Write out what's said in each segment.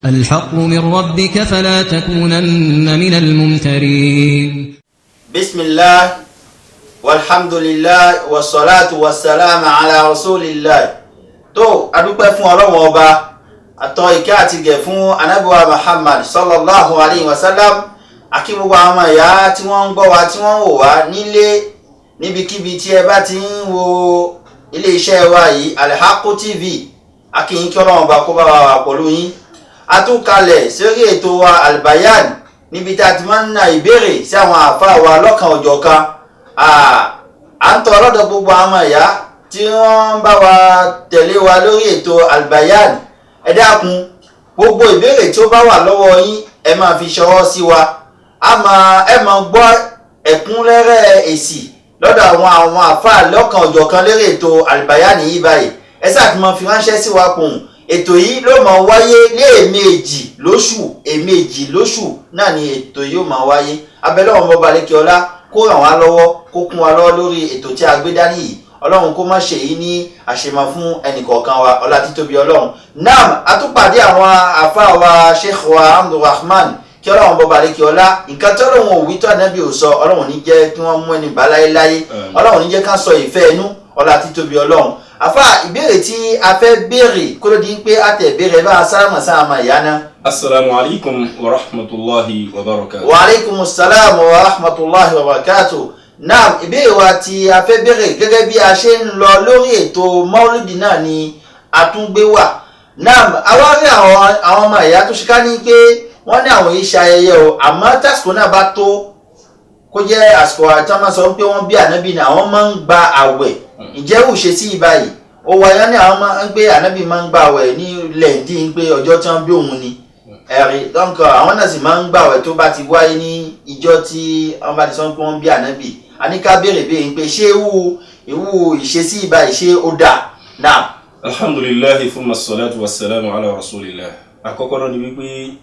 الحق من ربك فلا تكونن من الممترين. بسم الله والحمد لله والصلاة والسلام على رسول الله. Tó adúpẹ́ fún Ọlọ́run Ọba, àtọ ìkẹ́ àti gẹ̀ fún anábíwá Muhammad sallallahu alayhi wa sallam. Akí gbogbo àwọn ọmọ ìyá tí wọ́n ń gbọ́ wa, tí wọ́n ń wò wá nílé, níbikíbi tí ẹ bá ti ń wo iléeṣẹ́ wa yìí, Alhaq TV. Akí yín, kí Ọlọ́run Ọba kó bá wa wà pẹ̀lú yín. Atúkalẹ̀ sórí ètò wa Albayan, níbi tí a ti máa ń na ìbéèrè sí àwọn àáfàá wa lọ́kan òjọ̀kan. À ń tọ́ ọlọ́dọ̀ gbogbo àwọn ọmọ ìyá tí wọ́n ń bá wa tẹ̀lé wa lórí ètò Albayan, ẹ dákun, gbogbo ìbéèrè tí ó bá wà lọ́wọ́ yín, ẹ máa fi ṣọwọ́ sí wa. A máa ẹ máa gbọ́ ẹ̀kúnrẹ́rẹ́ èsì lọ́dọ̀ àwọn àáfàá lọ́kan òjọ̀kan lórí ètò Albayan yìí báyìí. Ẹ sáà ti máa fi ránṣẹ́ sí wa kùn. Ètò yìí ló máa wáyé lẹ́ẹ̀mejì lóṣù, èmejì lóṣù náà ni ètò yìí ó máa wáyé. Abẹ́lẹ́ ọ̀hún bọ́ba lékè ọlá kó ràn wá lọ́wọ́, kó kún wa lọ́wọ́ lórí ètò tí a gbé dání yìí. Ọlọ́run kó má ṣe yìí ní àṣemọ fún ẹnìkọ̀ọ̀kan wa, ọlá títóbi Ọlọ́run. Nam atúpàdé àwọn àfa wa, Sheikh wa Abdulrahman, kí Ọlọ́run bọ́ba lékè ọlá, nǹkan tí Ọlọ́run ò wí tó Ànábì ò sọ, Ọlọ́run ní jẹ́ kí wọ́n mú ẹni bá láéláé. Ọlọ́run ní jẹ́ ká sọ ìfẹ́ ẹnu, ọlá títóbi Ọlọ́run. Àfa, ìbéèrè tí a fẹ́ béèrè kó ló di pé a tẹ̀ béèrè bá a sálámà sáàmà ìyá náà. Assalamu alaikum wa rahmatulahi wa barakatuh. Wa aleykum salaam wa rahmatulahi wa barakatuh. Naam, ìbéèrè wa tí a fẹ́ béèrè, gẹ́gẹ́ bí a ṣe ń lọ lórí ètò maulidi náà ni a tún gbé wà. Naam, àwa rí àwọn ọmọ ìyá tó ṣe ká ní pé wọ́n ní àwọn yìí ṣe ayẹyẹ o, àmọ́ tásìkò náà bá tó, kó jẹ́ àsìkò àti wọ́n máa sọ pé wọ́n bí Ànábì ni àwọn máa ń gba àwẹ̀. Ǹjẹ́ ò ṣe sí ìbáyìí ó wáyé ní àwọn máa ń gbé Ànábì máa ń gba àwẹ̀ ní lẹ́ǹdí ń pé ọjọ́ tí wọ́n bí òun ni ẹ̀rí lọ́nkọ̀, àwọn náà sì máa ń gbà àwẹ̀ tó bá ti wáyé ní ìjọ tí wọ́n bá ti sọ pé wọ́n bí Ànábì. A ní ká béèrè béèrè pé ṣé ìwú ìṣesí ìbáyìí, ṣé ó dà náà? Alhamdulilahi, fún masalatu wasalamu ala rasulillah. Àkọ́kọ́ náà ni wípé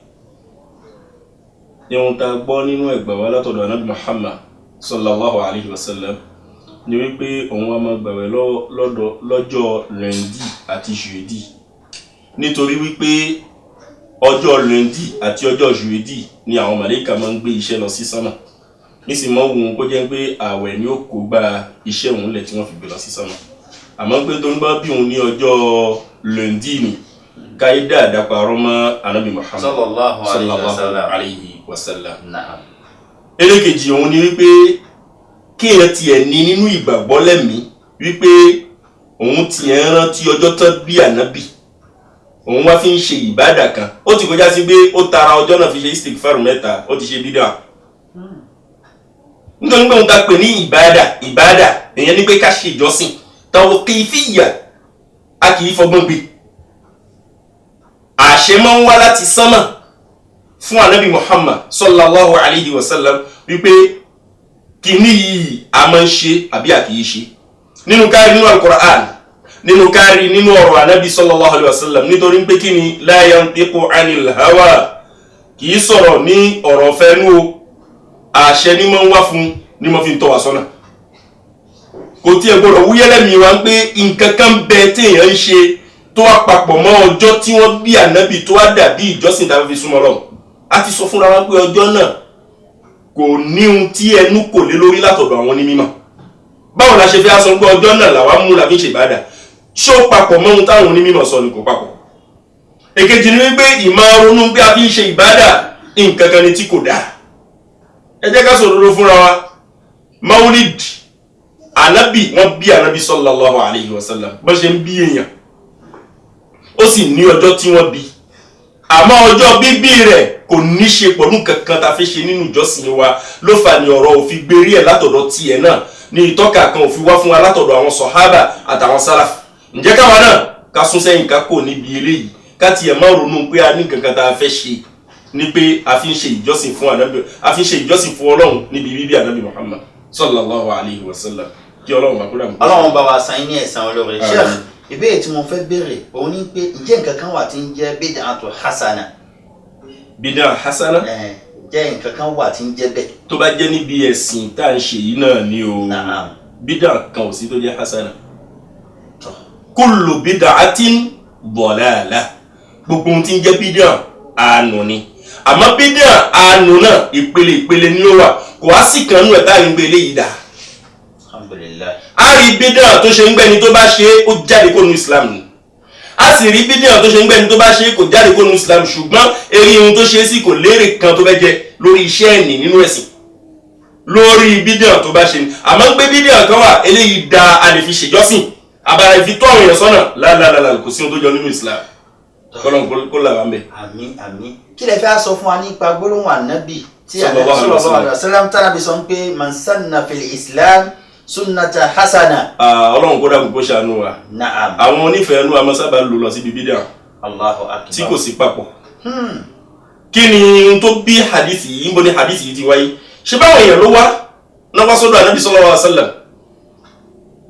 ihun tá a gbọ́ nínú ẹgbà wa látọ̀dọ̀ Anabi Muhammad sallallahu alayhi wa sallam ni wípé òun a máa gbàwẹ̀ lọ́dọ̀ lọ́jọ́ lundi àti jeudi, nítorí wípé ọjọ́ lundi àti ọjọ́ jeudi ni àwọn màlàíkà máa ń gbé iṣẹ́ lọ sí sánmà. Nísìnyí máa ń wù ú kó jẹ́ pé ààwẹ̀ ni ó kó gba iṣẹ́ òun lẹ̀ tí wọ́n fi gbé lọ sí sánmà, àmọ́ pé tó ń bá bí òun ní ọjọ́ lundi ni káyé dáadáa parọ́ mọ́ Anabi Muhammad sallallahu sallallahu alayhi wa sallam. Naam. Elékejì òun ni wípé kéèyàn tiẹ̀ ní nínú ìgbàgbọ́ lẹ́mìí wípé òun tiẹ̀ ń rántí ọjọ́ tán bí Ànábì, òun wá fi ń ṣe ìbádà kan, ó ti kọjá sí pé ó tara ọjọ́ náà fi ṣe istikfar mẹ́ta, ó ti ṣe bídà, nítorí pé òun ta pè ní ìbádà. Ìbádà èèyàn ní pé ká ṣe ìjọsìn tawqifiyya, a kì í fọgbọ́n gbé. Àṣẹ máa ń wá láti sánmà fún Anabi Muhammad sallallahu alayhi wa sallam wípé kìíní yìí a máa ń ṣe àbí a kìí ṣe, nínú kárí nínú Al-Qur'an, nínú kárí nínú ọ̀rọ̀ Anabi sallallahu alayhi wa sallam, nítorí pé kí ni la yantiqu anil hawa, kìí sọ̀rọ̀ ní ọ̀rọ̀ fẹ́nu o, àṣẹ ni máa ń wá fún ni mo fi ń tọ́ wa sọ́nà. Kò tí ẹ gbọ́dọ̀ wúyẹ́lẹ́ mi wá pé nǹkan kan bẹ téèyàn ń ṣe tó wá papọ̀ mọ́ ọjọ́ tí wọ́n bí Ànábì, tó wá dàbí ìjọsìn tàbí fi súnmọ́ Ọlọ́run. A ti sọ fúnra wa pé ọjọ́ náà kò ní ohun tí ẹnu kò lé lórí látọ̀dọ̀ àwọn onímọ̀. Báwo la ṣe fi sọ pé ọjọ́ náà làwa mú la fi ń ṣe ìbádà? Ṣé ó papọ̀ mọ́ ohun táwọn onímọ̀ sọ ni? Kò papọ̀. Èkejì ni wípé ìmọ̀ ronú pé a fi ń ṣe ìbádà, nǹkan kan ni tí kò dáa. Ẹ jẹ́ ká sòdodo fúnra wa. Maulid Ànábì, wọ́n bí Ànábì sallallahu alayhi wa sallam bó ṣe ń bí èèyàn, ó sì ní ọjọ́ tí wọ́n bí, àmọ́ ọjọ́ bíbí rẹ̀ kò ní ṣe pẹ̀lú kankan tá a fi ṣe nínú ìjọsìn wa. Ló fà ní ọ̀rọ̀ òfin gbérí ẹ̀ látọ̀dọ̀ tiẹ̀ náà ní ìtọ́ka kan òfin wá fún wa látọ̀dọ̀ àwọn sọ̀hábà àtàwọn sálàf. Ǹjẹ́ káwa náà ká sún sẹ́yìn, ká kò níbi eléyìí, ká tiẹ̀ má ronú pé a ní kankan tá a fẹ́ ṣe ní pé a fi ń ṣe ìjọsìn fún Ànábì, a fi ń ṣe ìjọsìn fún Ọlọ́run níbi bíbí Ànábì Muhammad sallallahu alayhi wa sallam. Kí Ọlọ́run wà kúrò àmì. Ọlọ́run bá wa san yín ní ẹ̀san olóore. Àmín. Sheikh, ìbéèrè tí mo fẹ́ béèrè òun ni pé ǹjẹ́ nǹkan kan wà tí ń jẹ́ bid'atu hasana? Bid'a hasana? Ǹjẹ́ nǹkan kan wà tí ń jẹ́ bẹ́ẹ̀? Tó bá jẹ́ níbi ẹ̀sìn tá à ń ṣe yìí náà ni o. Naam. Bídà kan ò sí tó jẹ́ hasana. Kullu bid'atin dalalah, gbogbo ohun tí ń jẹ́ bídà. Àánú ni. Àmọ́ bídíà àánú náà ìpele ìpele ni ó wà, kò wá sí kan nú ẹ̀ táyà ń gbé eléyìí dà. Alhamdulillah. A rí bídíà tó ṣe ń gbẹ́ni tó bá ṣe é ó jáde kó nu Islam ni, a sì rí bídíà tó ṣe ń gbẹ́ni tó bá ṣe é kò jáde kó nu Islam, ṣùgbọ́n eré ihun tó ṣe é sí kò lérè kan tó fẹ́ jẹ lórí iṣẹ́ ẹ̀nì nínú ẹ̀sìn lórí bídíà tó bá ṣe ni. Àmọ́ pé bídíà kan wà eléyìí da, a lè fi ṣèjọ́sìn, àbára ìfi tó àwọn èèyàn sọ́nà lálálálá, kò sí ohun tó jọ nínú Islam. Kọ́lọ́n kó là wá ń bẹ̀. Àmín àmín. Kí lẹ fẹ́ sọ fún wa nípa gbólóhùn ànábì tí Sallallahu alaihi sallallahu alaihi wasallam tánàbí sọ pé man sanna fil Islam sunnata hasana. Ọlọ́run kó dàbò kó ṣàánú wa. Naam. Àwọn onífẹ̀ẹ́ nú àmọ́ sábà lò lọ síbi bídíà Allahu akbar. tí kò sí papọ̀. Kí ni ohun tó bí hadisi yìí? Níbo ni hadisi yìí ti wáyé? Ṣé báwọn èèyàn ló wá náà wá sọ́dọ̀ ànábì sallallahu alaihi wasallam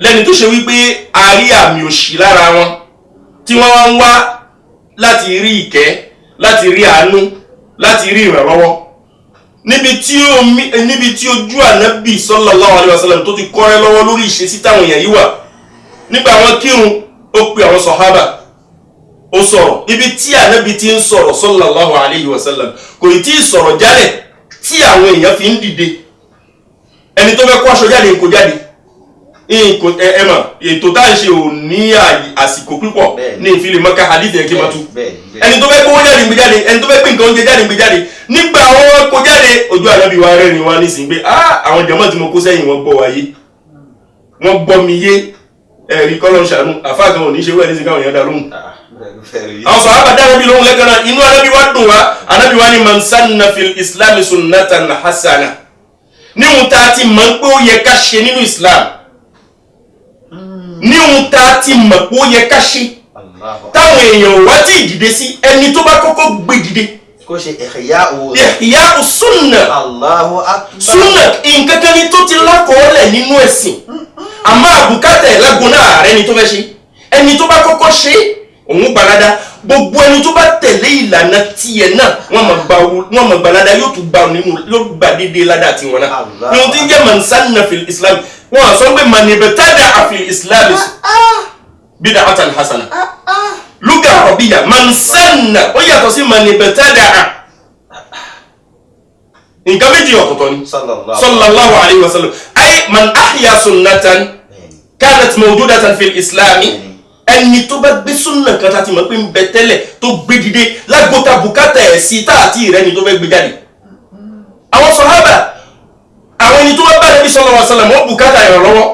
lẹ́ni tó ṣe wípé a rí àmì òṣì lára wọn tí wọ́n wá ń wá láti rí ìkẹ́, láti rí àánú, láti rí ìrànlọ́wọ́, níbi tí ojú ànábì sallallahu alaihi wasallam tó ti kọ́rẹ́ lọ́wọ́ lórí ìṣesí táwọn èèyàn yìí wà. Nígbà wọn kírun, ó pe àwọn sọ̀hábà, ó sọ̀rọ̀. Ibi tí ànábì ti ń sọ̀rọ̀ sallallahu alaihi wasallam kò tí ì sọ̀rọ̀ jálẹ̀ tí àwọn èèyàn fi ń dìde. Ẹni tó fẹ́ kó aṣọ jáde kò jáde, ẹ mọ̀ ètò tá à ń ṣe ò ní àsìkò púpọ̀ ní ìfilè mọ́ká hadith yẹn kí n máa tú. Ẹni tó fẹ́ kówó jáde ń gbé jáde, ẹni tó fẹ́ pín nǹkan oúnjẹ jáde ń gbé jáde. Nígbà wọn kó jáde, ojú ànábì wa rẹ́rìn wa nísìnyí pé àwọn jàmáà tí mo kó sẹ́yìn wọ́n gbọ́ wa yé, wọ́n gbọ́ mi yé. Ẹ̀rí kọ́lọ́ ń ṣàánú àfáà kan ò ní ṣe wẹ́ẹ̀ nísìnyí káwọn èèyàn dá lóhùn. Àwọn sọ̀rọ̀ àbàdá ànábì lóhùn lẹ́kàn náà, inú ànábì wa dùn wá. Ànábì wa ni man sanna fil islam sunnatan hasana, níhun tá a ti mọ̀ pé ó yẹ ká ṣe nínú islam, níhun tá a ti mọ̀ pé ó yẹ ká ṣe táwọn èèyàn wá tí ì dìde sí, ẹni tó bá kọ́kọ́ gbé dìde kó ṣe ihya ihya sunna. Allahu akbar. Sunna nǹkan kan ni tó ti lákọọ́lẹ̀ nínú ẹ̀sìn, àmọ́ àbùkátà ẹ̀ lágbo náà ààrẹ ni tó fẹ́ ṣe, ẹni tó bá kọ́kọ́ ṣe òun gbalada. Gbogbo ẹni tó bá tẹ̀lé ìlànà tiẹ̀ náà wọ́n mọ̀ gbalada, yóò tún gba nínú yóò gba dédé ládàá tiwọn náà. Ní ohun tí ń jẹ́ man sanna fil islam, wọ́n sọ pé man ibtada'a fil islam bid'atan hasana. Lugha arabiyya man sanna ó yàtọ̀ sí man ibtada'a, nǹkan méjì ọ̀tọ̀ọ̀tọ̀ ni. Sallallahu alayhi wa sallam ay man ahya sunnatan kanat mawjudatan fil islam, ẹni tó bá gbé súnà kan tá ti mọ̀ pé ń bẹ tẹ́lẹ̀ tó gbé dìde lágbóta bùkátà ẹ̀ sí tá àti ìrẹ́ni tó fẹ́ gbé jáde. Àwọn sọ̀hábà, àwọn ẹni tó bá bá Ànábì sallallahu alaihi wasallam wọ́n bùkátà ìrànlọ́wọ́.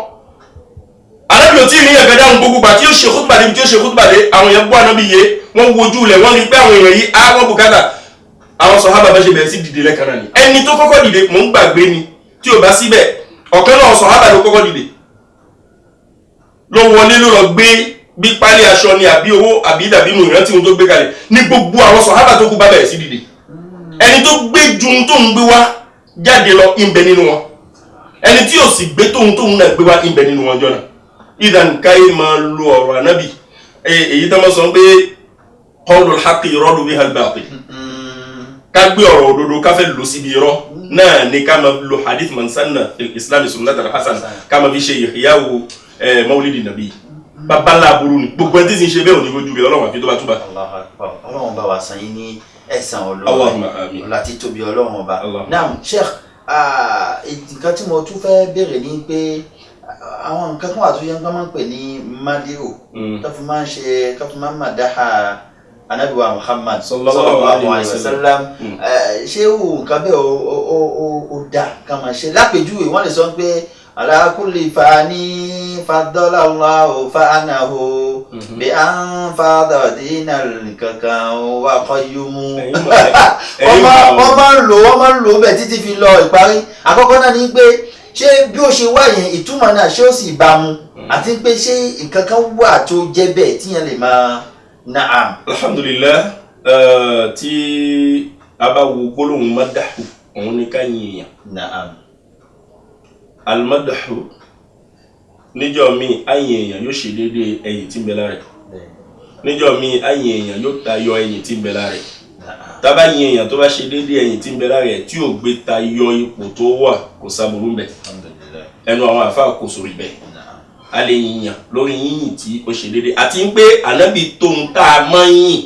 Ànábì ò tí ì rí ẹ̀gẹ́ dáhùn gbogbo gbà tí ó ṣe khutba débi tí ó ṣe khutba dé, àwọn èèyàn gbọ́ Ànábì yé, wọ́n wojú lẹ̀, wọ́n rí pé àwọn èèyàn yìí á wọ́n bùkátà. Àwọn sọ̀hábà bá ṣe bẹ̀rẹ̀ sí dìde lẹ́ẹ̀kan náà ni. Ẹni tó kọ́kọ́ dìde, mò ń gbàgbé ni tí ò bá síbẹ̀, ọ̀kan náà sọ̀hábà ló kọ́kọ́ dìde, ló wọlé ló lọ gbé bí pálí aṣọ ni àbí owó àbí dàbí nù ìrántí ohun tó gbé kalẹ̀ ní gbogbo àwọn sọ̀hábà tó kú bá bẹ̀rẹ̀ sí dìde. Ẹni tó gbé ju ohun tó ń gbé wá jáde lọ ń bẹ nínú wọn, ẹni tí ò sì gbé tóhun tóhun náà gbé wá ń bẹ nínú wọn jọ́nà. Ìdàn káyé máa lo ọ̀rọ̀ ànábì èyí tó máa sọ pé qawlul haqqi yuradu biha al-batil, ká gbé ọ̀rọ̀ òdodo ká fẹ́ lò síbi irọ́ náà ni ká máa lo hadith man sanna fil islam sunnatan hasana ká máa fi ṣe ìyáwó mawlidi nabi. Babalá aburú ni gbogbo ẹni tí sì ń ṣe bẹ́ẹ̀ ò ní ojú rẹ̀ ọlọ́run àfi tó bá túbà. Ọlọ́run bá wa san yín ní ẹ̀san Ọlọ́run ọlá títóbi Ọlọ́run ọba. Naam Sheikh, nǹkan tí mo tún fẹ́ béèrè ni pé àwọn nǹkan kan wà tó yẹ kí wọ́n máa ń pè ní madiru tó fi máa ń ṣe tó fi máa ń màdáhà Ànábì wa Muhammad sallallahu alayhi wa sallam. Ṣé nǹkan bẹ́ẹ̀ ó dá ká máa ṣe? Lápèjúwe wọ́n lè sọ pé ala kulli fani faddalallahu fa'anahu bi an fada dinal kankan wa qayyumu. Wọ́n máa ń lò bẹ́ẹ̀ títí fi lọ ìparí. Àkọ́kọ́ náà ni pé ṣé bí ó ṣe wá yẹn ìtumọ̀ náà ṣé ó sì bá mu, àti pé ṣé nǹkan kan wà tó jẹ́ bẹ́ẹ̀ tíyẹn lè máa na'am. Alhamdulillah, tí a bá wo gbólóhùn madahu, òun ni ká yin èèyàn. Na'am. Almadahu níjọ́ mi ayin èèyàn yóò ṣe déédéé ẹyìn tí ń bẹ lára ẹ̀, níjọ́ mi ayin èèyàn yóò tayọ ẹyìn tí ń bẹ lára ẹ̀. Tá bá yin èèyàn tó bá ṣe déédéé ẹyìn tí ń bẹ lára ẹ̀ tí ò gbé tayọ ipò tó wà, kò sábúrú ń bẹ. Ẹnu àwọn àfáà kò sórí bẹ́ẹ̀. A lè yìnyàn lórí yíyìn tí ó ṣe déédéé, àti pé ànábì tóun tá a mọ́ yìn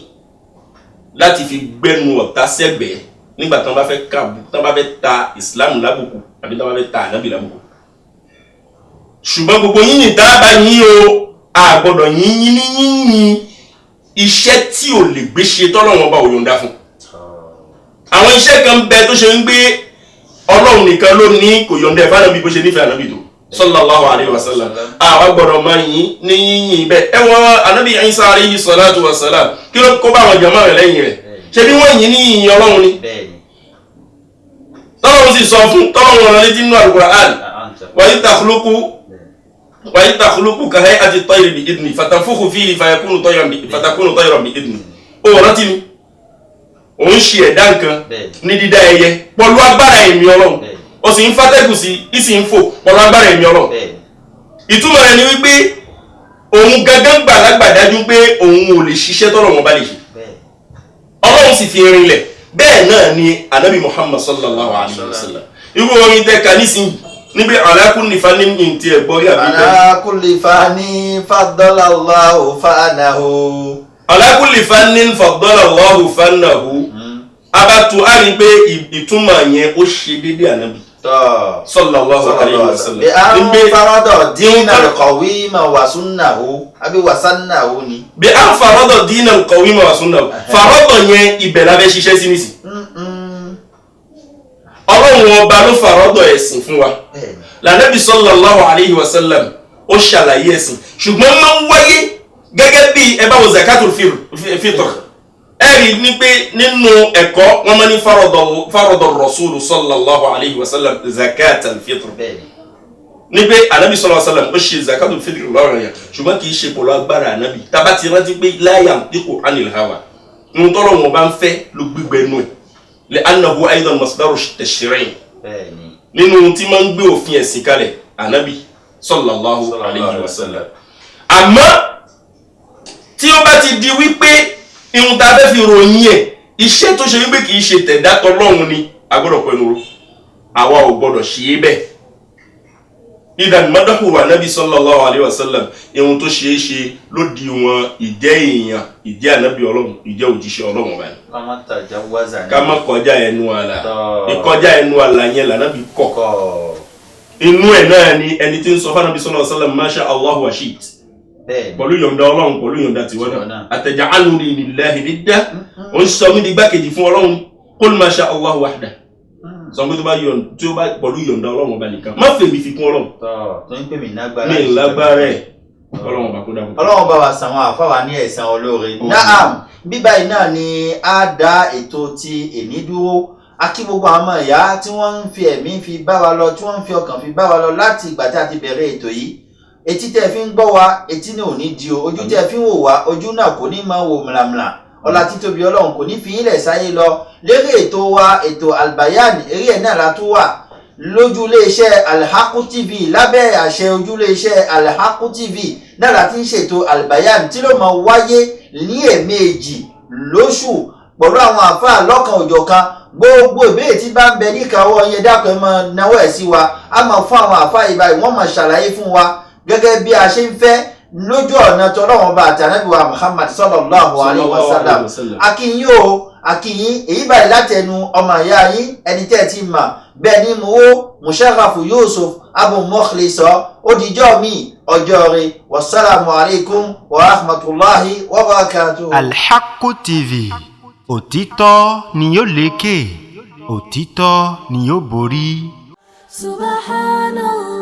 Láti fi gbẹnu ọ̀tá sẹ́gbẹ̀ẹ́ nígbà tí wọ́n bá fẹ́ kàbù, tí wọ́n bá fẹ́ ta Islam lábùkù àbí tí wọ́n bá fẹ́ ta ànábì lábùkù. Ṣùgbọ́n gbogbo yínyìn dábàá yín o, a gbọ́dọ̀ yínyìn ní yínyìn iṣẹ́ tí ò lè gbé ṣe tọ́lọ́wọ́n bá òyòǹda fún. Àwọn iṣẹ́ kan bẹ tó ṣe ń gbé Ọlọ́run nìkan ló ní kò yọ̀ǹda ẹ̀ fánàbí bó ṣe nífẹ̀ẹ́ ànábì tó sallallahu alayhi wa sallam. Àwa gbọ́dọ̀ máa yìn ní yínyìn bẹ́ẹ̀. Ẹ wọ́n ànábì Isa alayhi salatu wa salam, kí ló kó bá àwọn jàmáà rẹ̀ lẹ́yìn rẹ̀? Ṣe bí wọ́n yìn ní yìnyín Ọlọ́run ni, tọ́lọ́run sì sọ fún tọ́lọ́run ọ̀rọ̀ létí nínú Al-Qur'an, wa idh takhluqu kahay'ati at-tayri bi idhni fatanfukhu fihi fayakunu tayran bi idhni. Ó rántí ni òun ṣe ẹ̀dá nǹkan ní dídá ẹyẹ pẹ̀lú agbára ẹ̀mí Ọlọ́run, ó sì ń fàtẹ́gùn sí i sì ń fò pẹ̀lú agbára ẹ̀mí Ọlọ́run. Ìtumọ̀ rẹ̀ ni wípé òun gangan gbà lágbàdájú pé òun ò lè ṣiṣẹ́ tọ́lọ́run bá lè ṣe, Ọlọ́run sì fi rinlẹ̀. Bẹ́ẹ̀ náà ni anabi Muhammad sallallahu alayhi wa sallam. Irú orin tẹ́ka nísìnyí níbi ala kulli fannin ní ti ẹ̀ gbọ́ rí àbí bẹ́ẹ̀. Ala kulli fannin faddala Allahu fannahu. Ala kulli fannin faddala Allahu fannahu. Abatu a rí pé ìtumọ̀ yẹn ó ṣe déédéé ànábì sallallahu alayhi wa sallam. Bí a ń faradọ̀ dinal qawima wa sunnahu àbí wa sannahu ni. Bí a ń faradọ̀ dinal qawima wa sunnahu, faradọ̀ yẹn ibẹ̀ la fẹ́ ṣiṣẹ́ sí nísìn. Ọlọ́run ọba ló faradọ̀ ẹ̀sìn fún wa. Lànàbì sallallahu alayhi wa sallam ó ṣàlàyé ẹ̀sìn, ṣùgbọ́n máa ń wáyé gẹ́gẹ́ bí ẹ bá wo zakatul fitr. Ẹ rí ní pé nínú ẹ̀kọ́ wọn máa ní faradọ̀ rasulu sallallahu alayhi wa sallam zakatul fitr. Ní pé anabi sallallahu alayhi wa sallam ó ṣe zakatul fitr lọ́rọ̀ yẹn, ṣùgbọ́n kì í ṣe pẹ̀lú agbára anabi. Tábà ti rántí pé la yantiqu anil hawa, ń tọ́lọ̀ wọn bá ń fẹ́ ló gbígbẹ́ nù ẹ̀ lè annahu aidan masdaru tashri', nínú tí máa ń gbé òfin ẹ̀sìn kalẹ̀ anabi sallallahu alayhi wa sallam. Àmọ́ tí ó bá ti di wípé ihun tá a fẹ́ fi ròyìn ẹ̀, iṣẹ́ tó ṣe wípé kì í ṣe tẹ̀dá tọlọ́run ni, a gbọ́dọ̀ pẹ̀lú ro, àwa ò gbọ́dọ̀ ṣe é bẹ́ẹ̀. Idan madahu wa nabi sallallahu alayhi wa sallam, ihun tó ṣe é ṣe ló di wọn ìjẹ́ èèyàn, ìjẹ́ ànábì ọlọ́run, ìjẹ́ òjíṣẹ́ ọlọ́run báyìí. Ká má kọjá ẹnu àlà. Ìkọjá ẹnu àlà yẹn lànàbì kọ̀. Inú ẹ̀ náà ni ẹni tí ń sọ fún ànábì sallallahu alayhi wa sallam masha Allahu wa shit, pẹ̀lú yọ̀ǹda ọlọ́run, pẹ̀lú yọ̀ǹda tiwọn náà, ataj'aluni lillahi nidda, ó ń sọ mí di igbákejì fún ọlọ́run, qul ma sha Allahu wahda, sọ pé tó bá tí ó bá pẹ̀lú yọ̀ǹda ọlọ́run ọba nìkan, má fèmí fi kún ọlọ́run, mi lágbára ẹ̀, ọlọ́run ọba kó dákun. Ọlọ́run bá wa san àwọn àfáwà ní ẹ̀san olóore. Naam, bíbá yìí náà ni a dá ètò ti èní dúró. A kí gbogbo àwọn ọmọ ìyá tí wọ́n ń fi ẹ̀mí fi bá wa lọ, tí wọ́n ń fi ọkàn fi bá wa lọ láti ìgbà tí a ti bẹ̀rẹ̀ ètò yìí. Etí tẹ́ fi ń gbọ́ wa, etí náà ò ní di o. Ojú tẹ́ fi ń wò wá, ojú náà kò ní máa wò mìlàmìlà. Ọlá títóbi Ọlọ́run kò ní fi yín lẹ̀ sáyé lọ. Lérí ètò wa, ètò Albayan, eré ẹ̀ náà la tún wà lójú iléeṣẹ́ Alhaku TV, lábẹ́ àṣẹ ojú iléeṣẹ́ Alhaku TV náà la ti ń ṣètò Albayan tí ló máa wáyé ní ẹ̀ẹ̀mejì lóṣù pẹ̀lú àwọn àfáà lọ́kan òjọ̀kan. Gbogbo ìbéèrè tí bá ń bẹ níkàáwọ́ yẹn, dákun ẹ máa náwó ẹ̀ sí wa, a máa fún àwọn àfáà ìbáyìí, wọ́n máa ṣàlàyé fún wa gẹ́gẹ́ bí a ṣe ń fẹ́ lójú ọ̀nà tọ́lọ́wọ́n bá àti ànábì wa Muhammad sallallahu alayhi wa sallam. Akínyìn o, akínyìn èyí báyìí látẹnu ọmọ ìyá yín ẹni tẹ́ ẹ ti mà bẹ́ẹ̀ ni mo wó Musharrafu Yusuf Abu Mukhlisa. Ó dijọ́ mi ọjọ́ rẹ̀, wasalaamu alaykum wa rahmatulahi wa barakatuh. Alhaku TV, òtítọ́ ni yóò lékè, òtítọ́ ni yóò borí. Subhanallah.